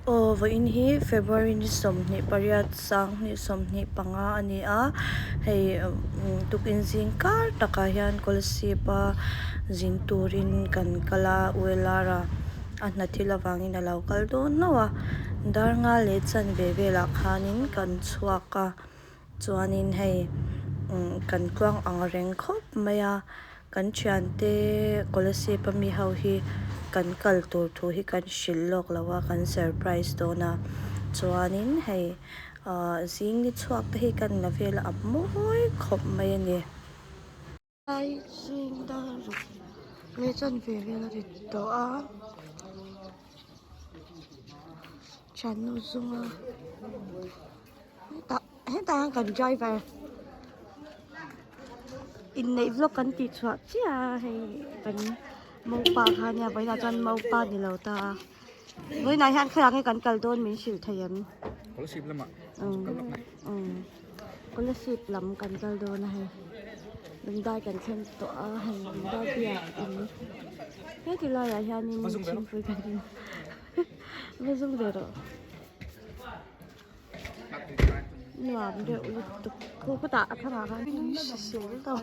Aw vawiin hi February ni 28 2025 a ni a, hei tukin zing kar takah hian Kolasib a zin turin kan kal a ULR a a hna thil avangin a lo kal dawn hlauh a, dar nga leh chanve velah khanin kan chhuak a. Chuanin hei kan tluang ang reng khawp mai a, kan thiante Kolasib a mi ho hi kan kal tur thu hi kan hrilh lawk lo a, kan surprise dawn a. Chuanin hei ahh zing ni chhuak te hi kan la vel a, a mawi khawp mai a ni. Lai zing dar ruk leh chanve vel a ri tawh a thiannu zunga hetah hetah hian kan driver inneih vlog kan tih chhuah chiah a hei kan mopa kha ania vawiinah chuan mopa ni lo ta a vawiinah hian khawiah nge kan kal dawn min hrilh thei em? Kolasib lam kan kal dawn a hei Lungdai kan thleng tawh a hei Lungdai biak in heti laiah hianin thingpui kan in va zum ve rawh nuam deuh lutuk khu khutah a thlang ah khan hrisel tawh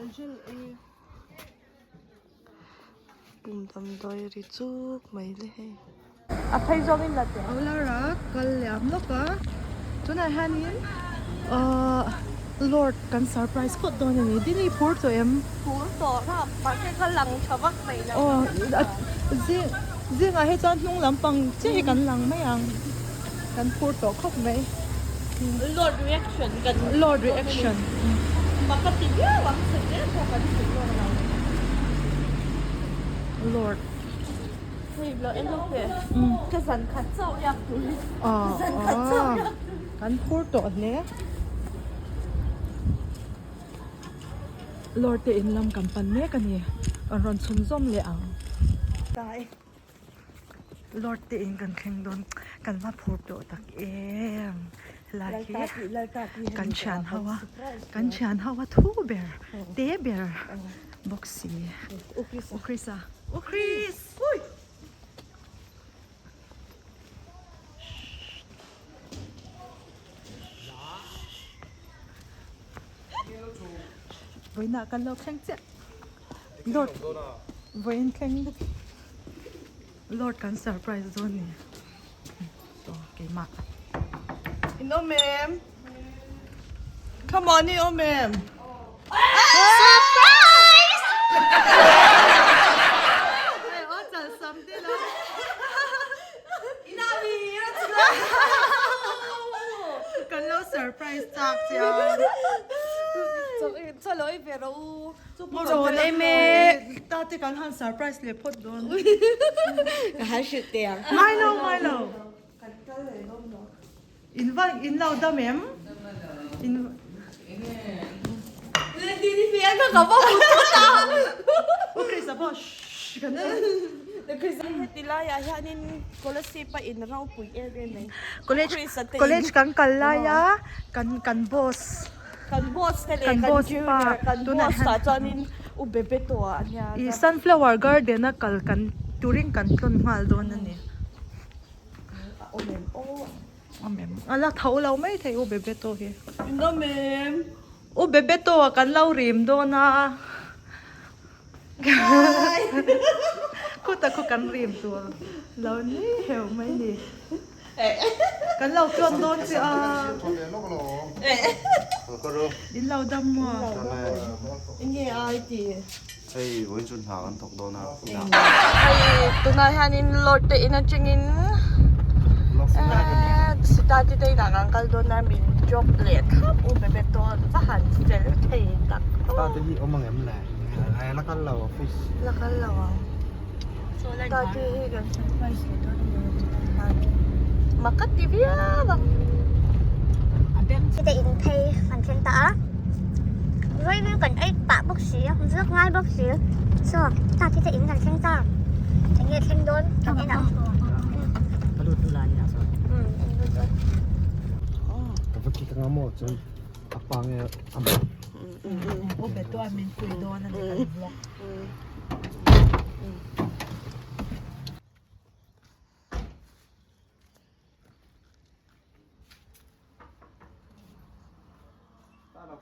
pum damdawi ri chuk mai le hei. A phei zawngin la teh. Olara kal liam lawk a tunah hianin ahh Lord kan surprise phawt dawn a ni Dini phur tawh em? Phur tawh rap mahse ka lang tha vak mai lo. Aw zing zingah hi chuan hnung lampang chiah hi kan lang mai ang kan phur tawh khawp mai. Lord reaction kan Lord reaction. Mak a ti viau ang satel pawh kan hrilh lawk lo. Lord. Kan phur tawh hle. Lord te in lam kan pan mek a ni. Kan rawn chhun zawm leh ang. Lord te in kan thleng dawn. Kan va phur tawh tak em. Helai hi kan thian ho a kan thian ho a thu ber te ber bawk si. U Chris-a U Chris! Vawiinah kan lo thleng chiah. Lord vawiin thleng Lord kan surprise dawn ni. Aw keimah. In awm em? Come on i awm em? Surprise! Kan lo surprise chak chiang. Chalawi ve rawh u. Rawn em e. Tate kan han surprise leh phawt dawn. Ka han hrilh teh ang. Ngai lo ngai lo. In va in lo dam em? In U Chris a pawh shh kan ti. Heti laiah hianin Kolasib a in ropui em em mai. College college kan kal laia kan kan boss. Kan boss te leh kan junior kan boss tah chuanin u bebe tawh ah ania. I sunflower garden a kal kan turin kan tlawn nghal dawn a ni. A awm em aw. Awm em. A la tho lo mai thei u bebe tawh hi. In awm em. U bebe tawh ah kan lo rim dawn a. Khuta khu kan rim tur lo ni heu mai ni. Kan lo tlawn dawn che a. In lo dam maw? Enge ai ti? Hei vawiin chu hna kan thawk dawn a. Hei tunah hianin Lord te in atangin Sitati te inah kan kal dawn a min drop leh thlap u bebe tawn va han fel thei tak aw. Tate hi awm ang em le? La kal lo office. La kal lo ang. Tate hi kan surprise leh dawn a ni tunah hian mak ka ti viau ang. Chite in phei kan thleng ta a vawiin kan ei pah bawk si a vlog ngai bawk si so ta chite in kan thleng ta eng nge thleng dawn kan en ang Ka va kik anga maw chuan a pa nge a mah. U betu a min pui dawn a ni kan vlog.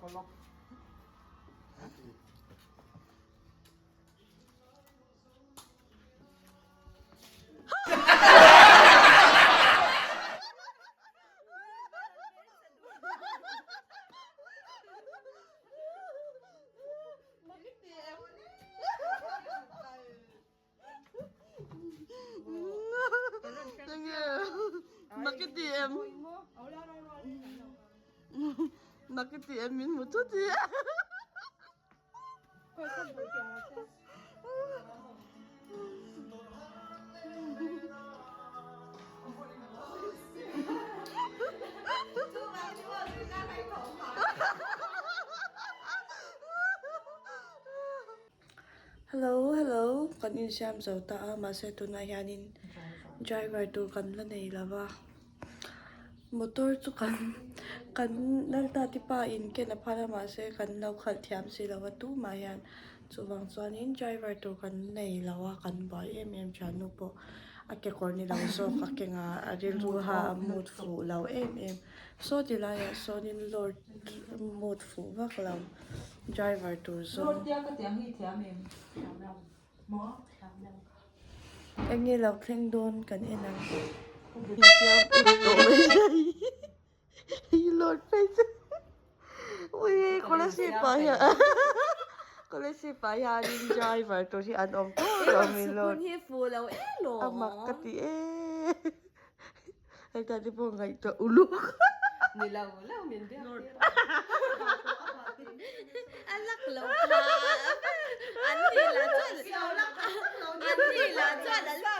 Hello hello kan insiam zo ta a mahse tunah hianin driver tur kan la nei lo va motor chu kan kan laltati pa in ken a phal a mahse kan lo khalh thiam si lo va tumah hian chuvang chuanin driver tur kan nei lo a kan buai em em thiannu pawh a kekawr ni lo zawk a kengah a rilru ha a mood fuh lo em em saw ti laiah sawnin lord mood fuh vak lo. Driver tur zawng. Eng nge lo thleng dawn kan en ang. Lord face. Ui Kolasib ah hian Kolasib ah hianin driver tur hi an awm tawh lo mi Lord. A mak ka ti e. Heta te pawh ngaihtuah uluk. Ni lo lo min biak tir a. A lak lo kha. An ni lah chuan an ni lah chuan an phu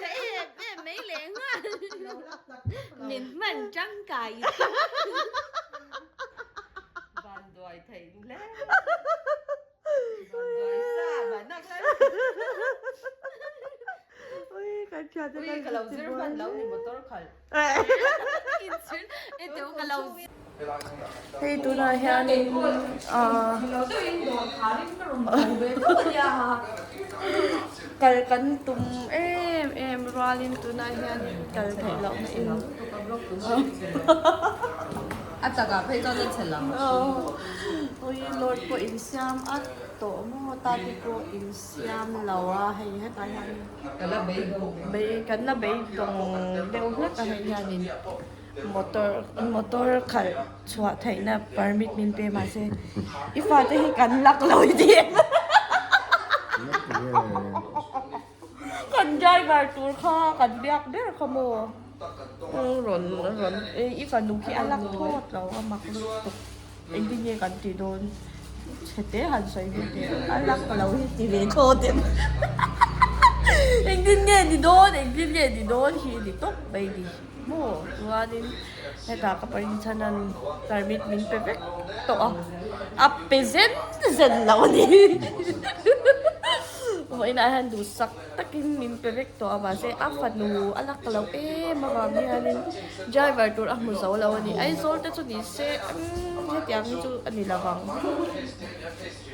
che em em mai leh nghal. Min hman tangkai chu. Van duai thei hle. Van duai sa van nak lai. Ui kan thian te Ui ka lo zir hman lo ni motor khalh. Hei tunah hianin ah kal kan tum em em rualin tunah hianin kal theih loh na in A takah phei chuan a chhe lang. Ui lord pawh insiam at tawh maw ta te pawh insiam lo a hei hetah hian bei kan la beidawng deuh hlek a hei hianin motor motor khalh chhuah theihna permit min pe mahse i fate hi kan lak lo i ti em kan driver tur kha kan biak ber kha maw rawn rawn i fanu khi a lak phawt lo a mak lutuk engtin nge kan tih dawn chhe te han sawi ve teh a lak lo hi ti ve thlawt em engtin nge ni dawn engtin nge ni dawn hi ni tawp mai ni maw chuanin hetah ka parin chhanan permit min pe vek tawh a a pe zen zen lo a ni vawiinah hian duhsak takin min pe vek tawh a mahse a fanu a lak loh em avang hianin driver tur a hmu zo lo a ni Aizawl te chu ni se umm hetiang hi chu a ni lo vang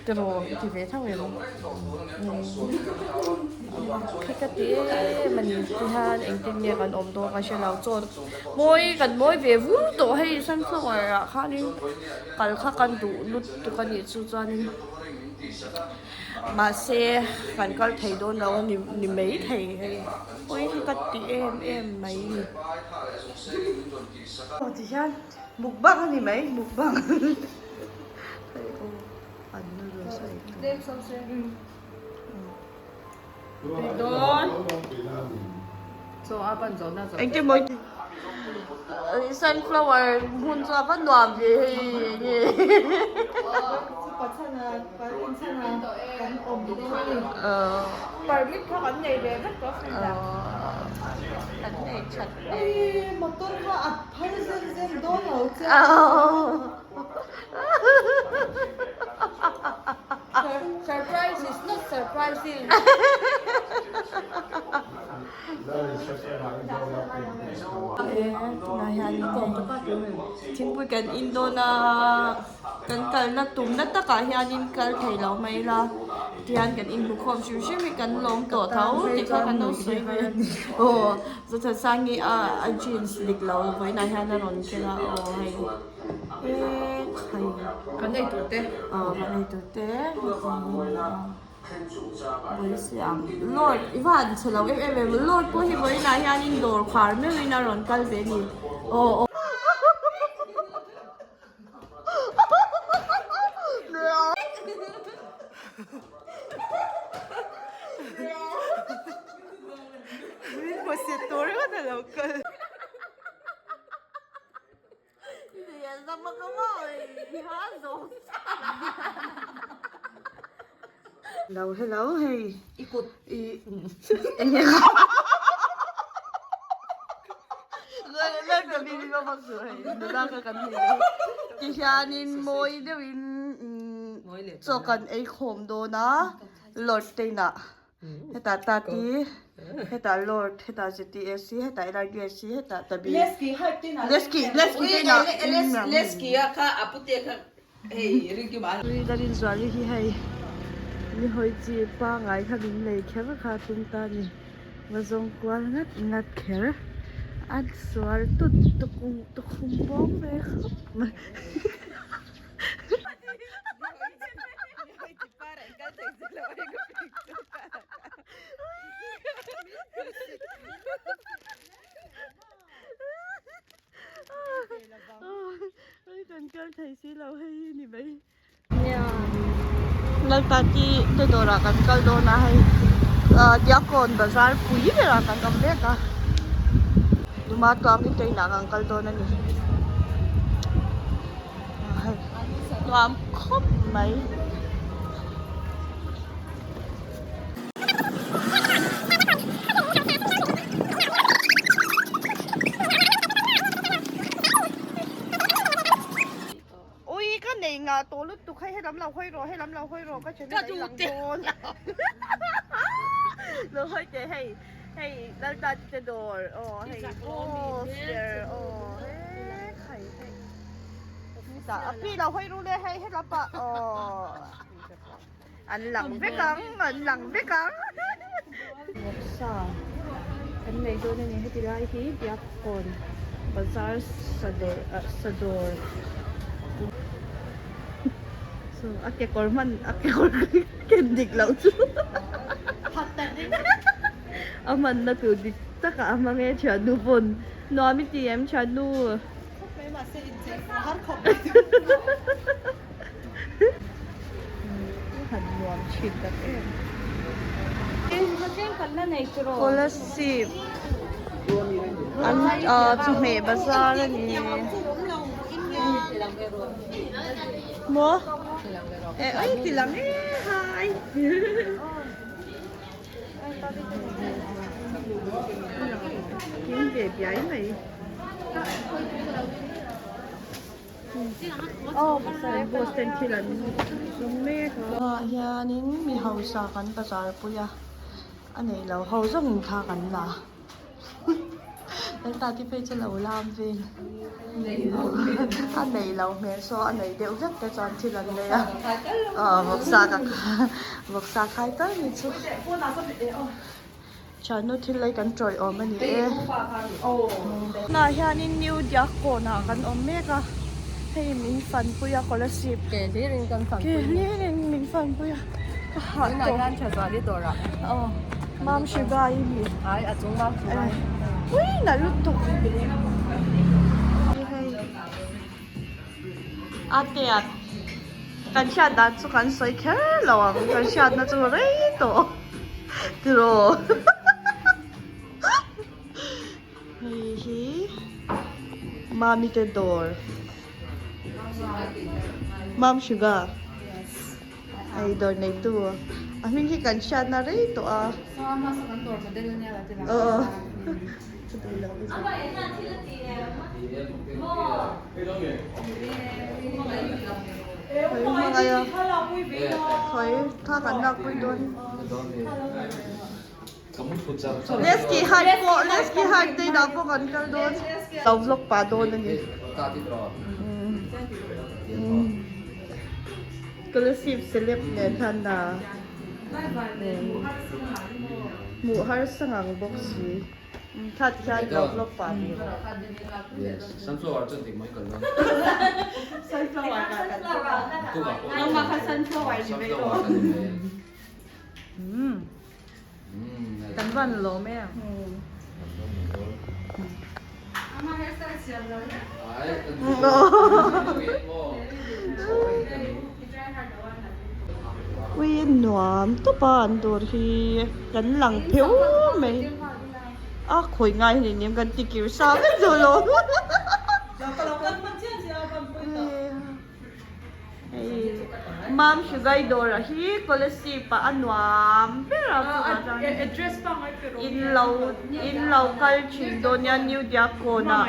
tiraw i ti ve tho em umm khi ka ti em a ni tihian engtin nge kan awm dawn ka hre lo chaw mawi kan mawi ve vur tawh hei sunflower ah khanin kal kha kan duh lutuk a nih chu chuanin. Mahse kan kal thei dawn lo a ni ni mai thei hei pawi hi ka ti em em mai ni. Aw ti hian mukbang a ni mai mukbang hei aw an noodles a ei tur. Engtin maw sunflower hmun chu a va nuam ve hei enge kan nei that Surprise is not surprising. Tunah hian thingpui kan in dawn a, kan kalna tumna takah hianin kal thei lo mai ila tihian kan inhmukhawm hrim hrim hi kan lawm tawh tho tih kha kan lo sawi ve a ni. Aw Zothansangi a jeans dik lo vawiinah hian a rawn ken a aw hei e khai Kan ei tur te. Aw kan ei tur te. Lord i va han chhe lo em em em Lord pawh hi vawiinah hianin dawr khar meuhin a rawn kal ve a ni aw aw. Min hmusit tur ringawt a lo kal. Hello hello hei i kut i enge ti hianin mawi deuhin chaw kan ei khawm dawn a lord te inah Hetah Tati, hetah Lord, hetah ZTSC, hetah LRDSC, hetah Tabi. Leski hype te na. Leski, Leski te na. Leski a kha a pute kha hei ringkim a. Ui Larinzuali hi hei ni hawi chi pangai kha min lei kher kha tum ta ni. Va zawng kual ngat ngat kher. A sual tut tukum tukhum bawm ve khawp mai. Kan kal thei si lo hei hi ni mai. Nia Laltati te dawrah kan kal dawn a hei Diakkawn bazar pui berah kan awm mek a Numa tuangin te inah kan kal dawn a ni. Nuam khawp mai. Ui ka nei ngah tawh lutuk hei helam lo hawi rawh helam lo hawi rawh ka channel a inlang dawn lo hawi teh hei hei Laltati te dawr aw hei boss ber aw he khai hei Hetah a pi lo hawi ru le hei helapa aw an lang vek ang an lang vek ang. Vawksa kan nei dawn a ni heti lai hi Biakkawn bazar sadawr ah sadawr so a kekawr hman a kekawr ken dik loh chu a hmanna tur dik takah a hmang e thiannu pawn nuam i ti em thiannu. Khawp mai mahse inchei fuh har khawp mai chu. Han nuam thin tak em. Kolasib an ah chawhmeh bazar a ni. Maw? Eh ai ti lang e hai. Kim ve biai mai. Bus ten thil an zawng mek a. Tunah hianin mi hausa kan bazar pui a, a neih loh ho zawngin kha kan la. Lalta te phei chu lo lam vel. A neih loh hmel saw a nei deuh vek te chuan thil an nei a. Aw vawksa ka vawksa khai tal ni chu. Thiannu thil lei kan tawih awm a ni e. Tunah hianin New Diakkawnah kan awm mek a, hei min fanpui a Kolasib. Ke hlirin kan fanpui. Ke hlirin min fanpui a, ka hah tawh. Tunah hian Thazuali dawrah. Aw, Mam Shiva i mi. Ai, a chung Mam Shiva. Ui, na lutuk. Hei, a tiat. Kan hriat dan chu kan sawi kher lo ang, kan hriatna chu rei tawh tiraw. Hei hi Mami te dawr Mam Sugar hei dawr neitu a hming hi kan hriatna rei tawh a. Aw. Khawi thla kan lakpui dawn. Leski hike pawh Leski hike te inah pawh kan kal dawn. Lo vlog pah dawn a ni. Kolasib celeb nen khan a hmuh harsa ngang bawk si. Kha ti hian lo vlog pah ve rawh. Sunflower chuan ti mai kal dawn. Sunflower ka kan tum a. Nangmah kha sunflower ni mai rawh. Kan van lawm em. Ui nuam tawp a an dawr hi kan lang pheuh mai a khawi ngai hi ni kan ti kir sa vek zawh lo. Mam Hrugai dawrah hi Kolasib ah a nuam ber a chuvah chuan in lo in lo kal thin dawn nia New Diakkawn ah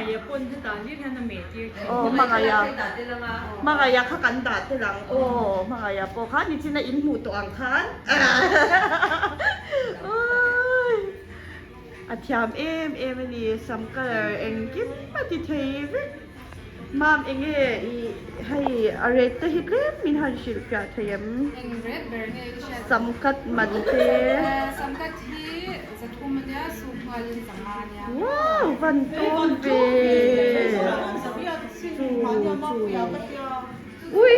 aw hmangaih a hmangaih a kha kan dah tel ang aw hmangaih a pawh khan nichina in hmuh tawh ang khan a thiam em em a ni sam colour engkim a ti thei vek. Mam enge i hei a rate te hi tlem min han hrilh fiah thei em? Eng rate ber nge i hriat? Samkhat man te. Samkhat hi zathum ania suk nghalin zanga ania. Wow van tlawm ve. Chu chu. Ui.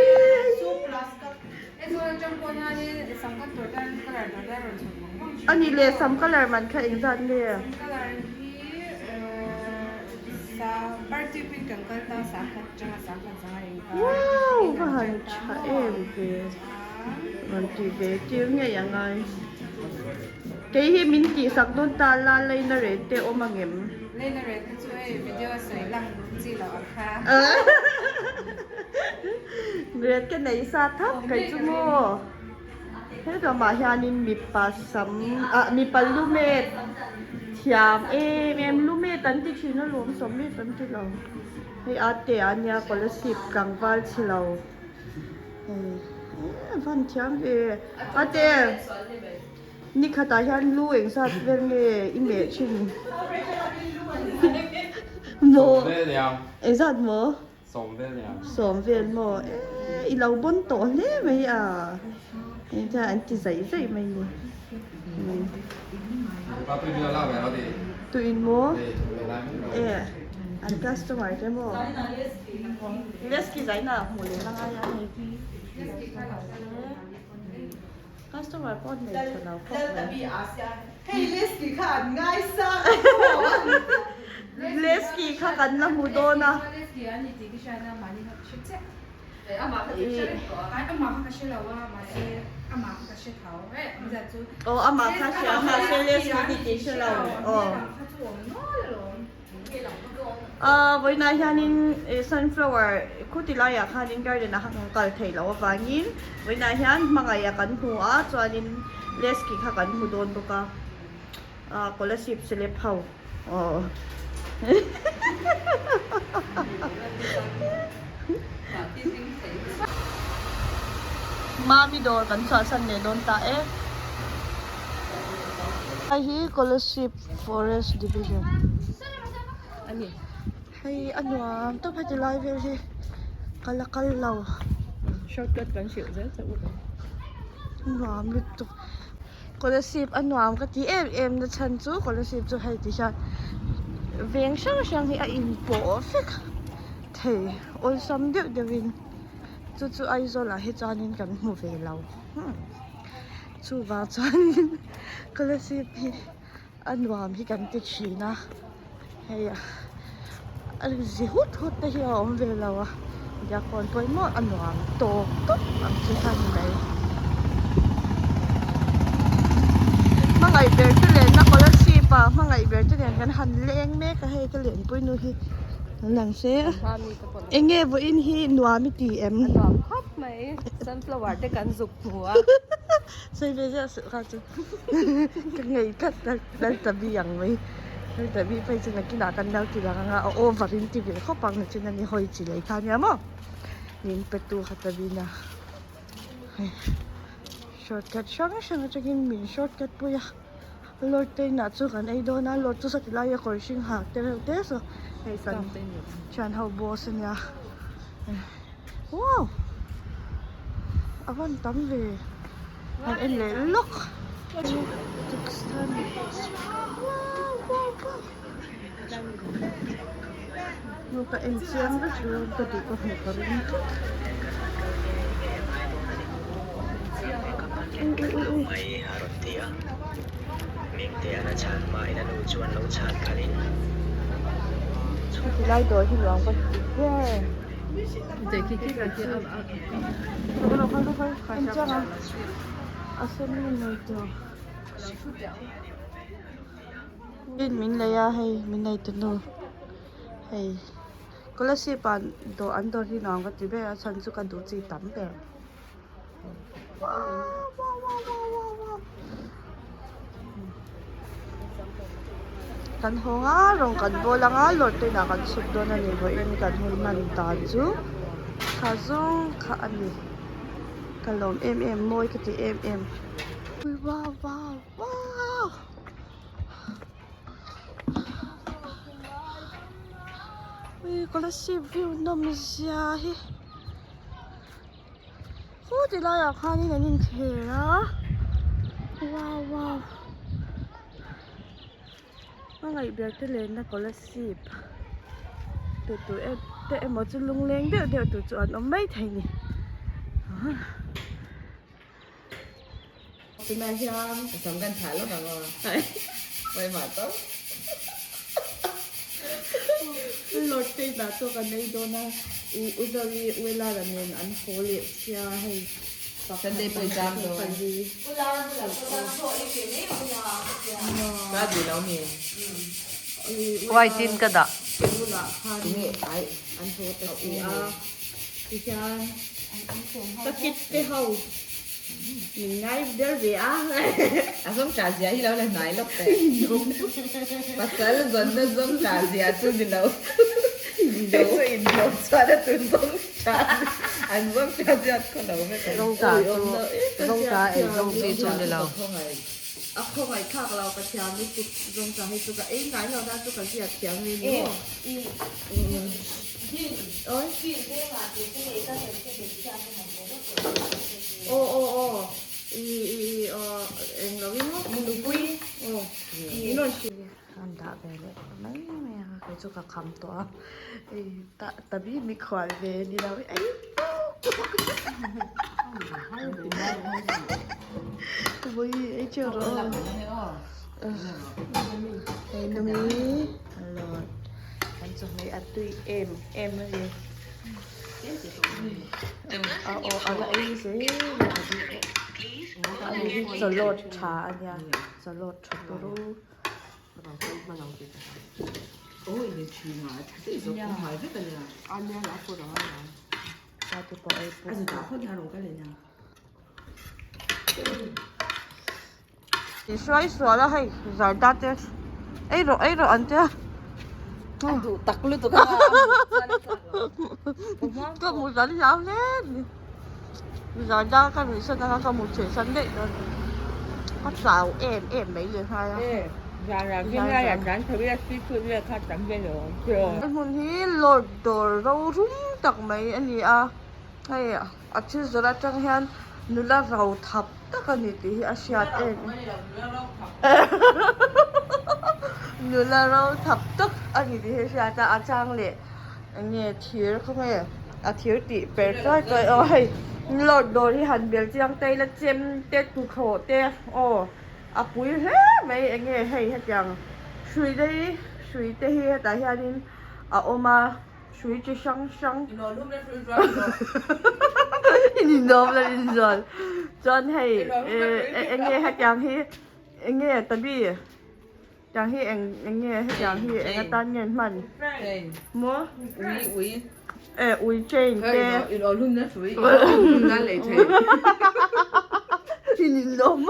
Ani leh sam colour man kha engzat nge? Wow va han tha em ve rawn ti ve tir ngei a ngai kei hi min tihsak dawn ta la leina rate te awm angem? Red ka nei sa thap kai chu maw he ramah hianin mipa sam ah mipa lumet thiam em em lumet an ti thin alawm sawmmet an ti lo hei a te ah nia kolasib tlangval chhe lo hei van thiam ve a te Nikhatah hian lu engzat vel nge i meh thin? Maw? Engzat maw? Sawm vel maw? Eee i lo bawn tawh hle mai a. Engtia an ti zaih zaih mai ni. Tuin maw? E an customer te maw? Leski zaina hmuh leh la ngai a hei. Customer pawh nei tha lo khawp mai. Hei Lesky kha an ngaisang Lesky kha kan la hmu dawn a. Aw amah kha hria mahse Lesky ni tih hre lo aw. Vawiinah hianin sunflower khuti laiah khanin garden ah khan kan kal theih loh avangin vawiinah hian hmangaih kan hmu a chuanin leski kha kan hmu dawn bawk a ah kolasib celeb ho aw Mami dawr kan chhuahsan leh dawn ta e. Hei hi Kolasib Forest Division a ni. Hei a nuam tawp heti lai vel hi ka la kal lo. Shortcut kan hrilh zel che u lo. Nuam lutuk. Kolasib a nuam ka ti em em na chhan chu Kolasib chu hei ti hian veng hrang hrang hi a inpawh vek thei awlsam deuh deuhin chu chu Aizawl ah hi chuanin kan hmu ve lo. Chuvang chuanin Kolasib hi a nuam hi kan ti thin a hei a zi hut hut te hi a awm ve lo a diakkawn pawimawh a nuam tawp tawp ang chi kha a ni mai. Hmangaih ber te lenna Kolasib ah hmangaih ber te nen kan han leng mek a hei ka lenpui nu hi lang se eng nge vawiin hi nuam i ti em? A nuam khawp mai sunflower te kan zuk hmu a. Sawi ve ziah suh kha chu ka ngei tlat lal tabi ang mai lal tabi phei chu nakinah kan lo ti lang anga a over in ti ve khawp ang nichin a ni hawi chi lei kha nia maw min pe tu kha tabi na hei shortcut hrang hrang atangin min shortcut pui a. Lord te inah chu kan ei dawn a Lord chu sawti laia kawr hring ha te reuh te saw hei kan thian ho boss a nia wow a van tam ve han en leh lawk ka en chiang vek dawn ka duh ka hmuh ka ring tlat. Mai a rawn ti a, Mingtea'n a chhan hmain a nu chuan lo chhan khalhin. Ti lai dawr hi luang va ti ber. En chiang a, a sen mi nei tur. Tin min lei a hei min nei tunu hei. Kolasib ah dawh an dawr hi nuam ka ti ber a chhan chu ka duh chi tam ber. Kan hawng a rawng kan bawl ang a lawr te inah kan chhuk dawn a ni vawiin kan hun hman dan chu kha zawng kha a ni ka lawm em em mawi ka ti em em wow wow wow. Kolasib view nawm zia hi. Khaw ti laiah khanin an inkhel a wow wow a ngaihber te lenna kolasib tu tu te emaw chu lungleng deuh deuh tur chu an awm maithei a ni. Tunah hian ka sam kan thah lawk ang aw. Pawimah tawp. Lord te inah chaw kan ei dawn a, U Uzawi Uelara nen an haw leh sia hei pakhat Sunday pawh i zam dawn. pali. Ka duh lo mi. White in ka dah. Bulah khan an haw ta si a. Tihian ka kit te ho min ngai ber ve a. A zawng tah zia hi lo la hnai lawk teh. Pasal zawnna zawng tah zia chu ni lo. Hei chu inhlawh chuan a tun zawng tah an zawng tah ziat khaw lo vek ang. Zawng tah chu zawng tah ei zawng chi chu ni lo. A khawngaih thlak lo ka thiam lutuk zawng tah hi chu ka ei ngai lo na chu ka ziak thiam ve ni maw. Aw aw aw i i aw eng lo in maw nupui aw in rawn hrilh an dah ve leh mai mai a kei chu ka kham tawh a hei ta tabi mikhual ve ni lo ei vui ei teuh rawh aw hei numi a lawt. Kan chawhmeh a tui em em a ni. A aw a la ei zel a ni hi chawlawt tha a nia chawlawt tha turu. I hruai sual a hei zarda te ei rawh ei rawh an tia a duh tak lutuk a ka hmu zan hlau hle ni zarda ka nuih san anga ka mu chhe san daih dawn ka chau em em mai leh nghal a he hmun hi lord dawr rorum tak mai a ni a hei a thil zawrh atang hian nula rau thap tak a ni tih hi a hriat em nula ro thap tak a ni tih hi a hriat a a chang leh eng nge thir khaw nge a thir tih per chuai chuai aw hei lord dawr hi han bel chiang ta ila chem te tuthlawh te aw a pui hle mai eng nge hei hetiang hrui te hi hrui te hi hetah hianin a awm a. Hrui chi hrang hrang. Inawm la inzawn. Chuan hei eng nge hetiang hi eng nge tabi tiang hi eng eng nge hetiang hi eng atan nge an hman maw Ui ui. E ui chain te. Inawlhumna hrui inawlhumna lei thei. Ininawm.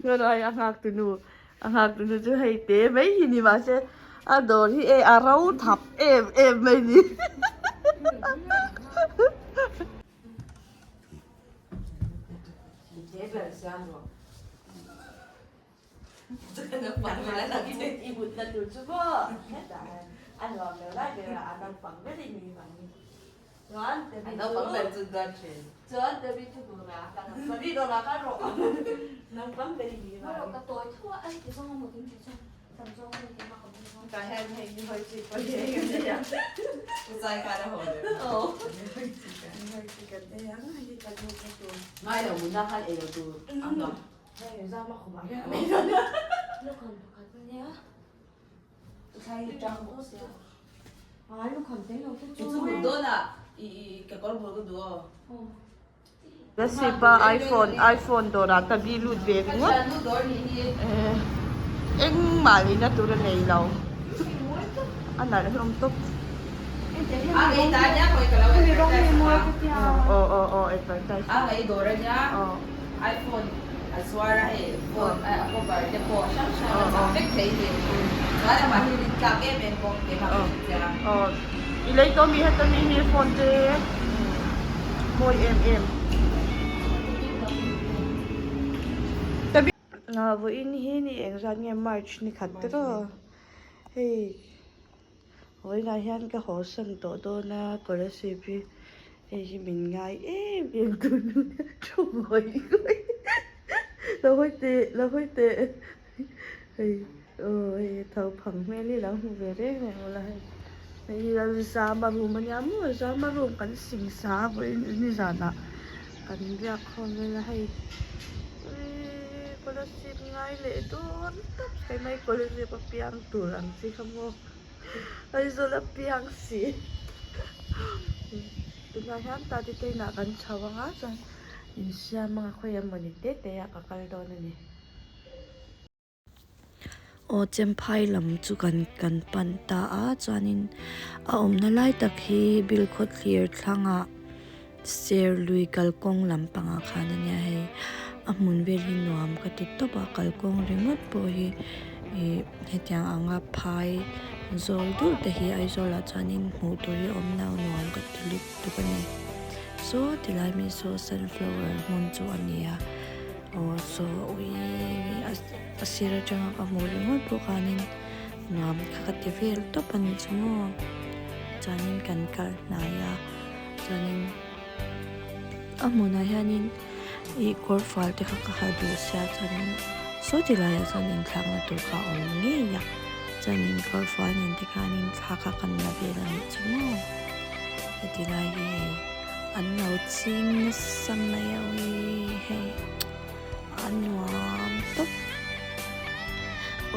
Ngarai a nghak tunu. A nghak tunu chu hei te mai hi ni mahse a dawr hi e a ro thap em em mai ni. I mutna tur chu maw hetah hian a nuam lo lai ber a, a naupang ber i ni vangin. Chuan Debbie chu Naupang ber chu duat thin. Chuan Debbie chu dawrah a kal ang. Sorry dawrah kal rawh. Naupang ber i ni vangin. Ka tawi tho a, heti zawng a mut in tih chuan tam zawng a ni a ka bum zawng. Tah hian hei ni hawi chi pawh hi ei kan nei ang. U zai khan a haw leh. Aw. Ni hawi chi kan nei ang, hei hi kan mutna tur. Ngai lo mutna khan ei lo tur ang lo. Hei zama khumah hian a nei dawn a. Lukham pakhat a nia. Thlai hi tang bawk sia. A lukham tel lo te chu. Chu mut dawn ah i i ka kawr bul ka duh aw. Sipa iPhone iPhone dawrah ka bi lut ve ringawt. Engmah lehna tur a nei lo. A nalh hlawm tawp. Aw aw aw advertise. iPhone a zuar a hei phone a cover te pawh hrang hrang a chah vek thei ni chuan amah hi rin tlak em em bawk keimah ka hre chiang. Aw i lei tawh mi heta mi hi phone te mawi em em. Vawiin hi ni engzat nge March ni khat te rawh hei. Vawiinah hian ka haw san tawh dawn a scholarship hi hei hi min ngai em em tur a thu ngawih ngawih lo hawi teh lo hawi teh hei aw hei tho phang hmel hi lo hmu ve reng reng ula hei hei hi Zama room a nia maw Zama room kan singsa a vawiin nizanah kan biak khawm vel a hei scholarship ngai leh dawn tawp hei mai scholarship a piang tur ang chi kha maw. Aizawl a piang si tunah hian tati te inah kan chho anga chuan insiam anga khawi emawni te te ah ka kal dawn a ni. Aw Chemphai lam chu kan kan pan ta a chuanin a awmna lai tak hi Bilkhawthlir thlangah Serlui kalkawng lampangah khan a nia hei a hmun vel hi nuam ka ti tawp a kalkawng ringawt pawh hi ih hetiang anga phai zawl deuh te hi Aizawl ah chuanin hmuh tur hi a awm lo nuam ka ti lutuk a ni saw tilai mi saw sunflower hmun chu a ni a aw saw ui a sir atanga ka hmuh ringawt pawh khanin nuam kha ka ti vel tawp a nih chu maw chuanin kan kal hnai a. Chuanin a hmunah hianin ih kawr fal te kha ka ha duh sia chuanin saw ti laiah chuan inthlakna tur kha a awm ngei a chuanin kawr fal nen te khanin thla kha kan la vel a nih chu maw heti lai hi hei an lo ching nasa mai a ui hei a nuam tawp.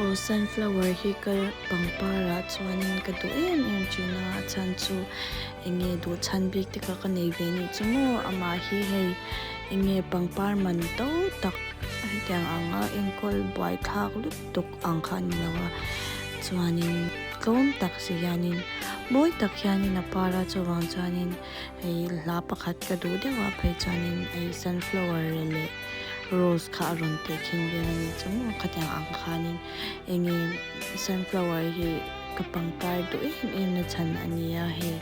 Aw sunflower hi ka pangpar ah chuanin ka duh em em thin a a chhan chu eng nge duh chhan bik te kha ka nei ve anih chu maw amah hi hei eng nge pangpar man to tak hetiang anga enkawl buai thlak lutuk ang kha a ni lo a chuanin tlawm tak si hianin mawi tak hianin a par a chuvang chuanin hei hla pakhat ka duh deuh a phei chuanin hei sunflower leh rose kha a rawn teh khin vel a nih chu maw khatiang ang khanin eng nge sunflower hi ka pangpar duh em em na chhan a ni a hei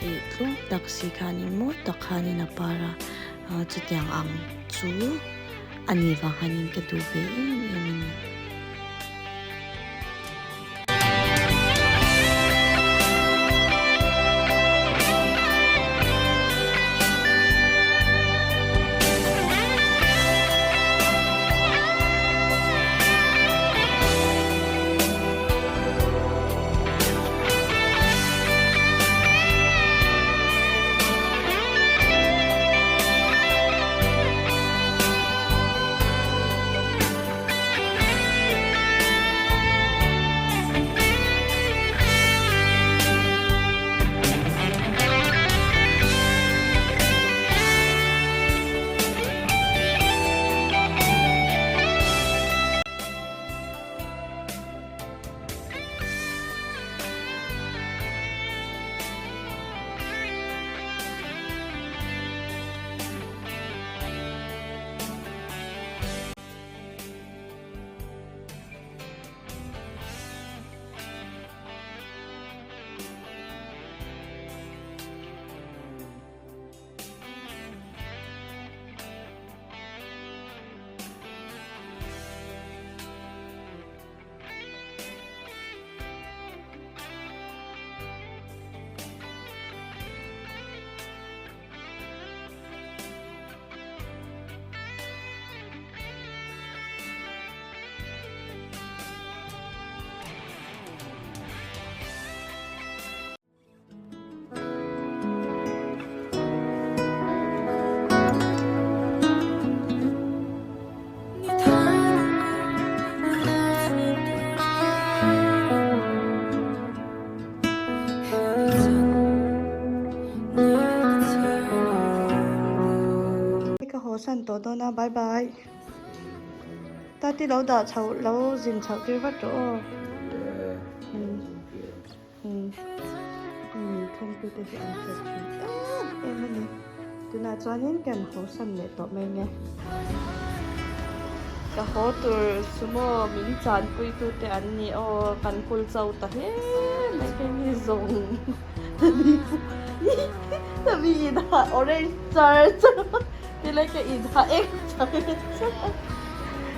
ih tlawm tak si khanin mawi tak khanin a par a chutiang ang chu a nih vang khanin ka duh ve em em a ni. san tawh dawn a bye bye. Tati lo dah chho lo zin chhoh tir vat rawh aw. Umm min thlengtu te hi an fel thin em em a ni. Tunah chuanin kan haw san leh tawh mai nge. Ka haw tur sumo min chanpui tu te an ni aw kan kul cho ta hle mai kei ni zawng ta mi in ha orange char char a tilai ka in ha eng char char a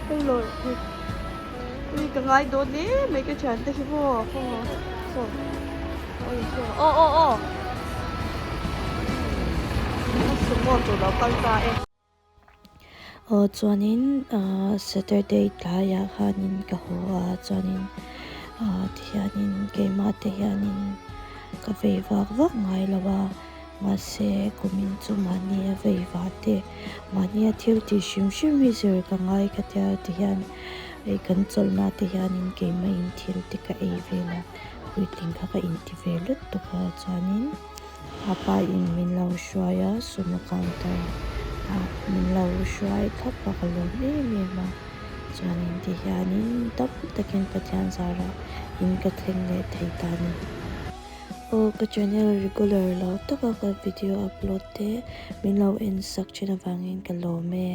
ka lawr thei. Ui ka ngai dawn e mai ka thian te hi maw saw oi saw aw aw aw a sumo tur lo kal ta e. Aw chuanin ah Saturday tlaiah khanin ka haw a chuanin ah tihianin keimah te hianin ka vei vak vak ngai lo a. Mahse, kumin chu mahnia vei va te, mahnia thil tih hrim hrim hi zir ka ngai ka tia ti hian ei kan chawlhna te hianin keimah in thil te ka ei vel a, puitling kha ka inti ve lutuk a chuanin a pa in min lo hruai a sumo counter ah min lo hruai thlap a ka lawm em em a chuanin ti hianin tam takin Pathian zarah in ka thleng leh thei ta a ni. Aw ka channel regular lo taka ka video upload te min lo en sak thin avangin ka lawm e.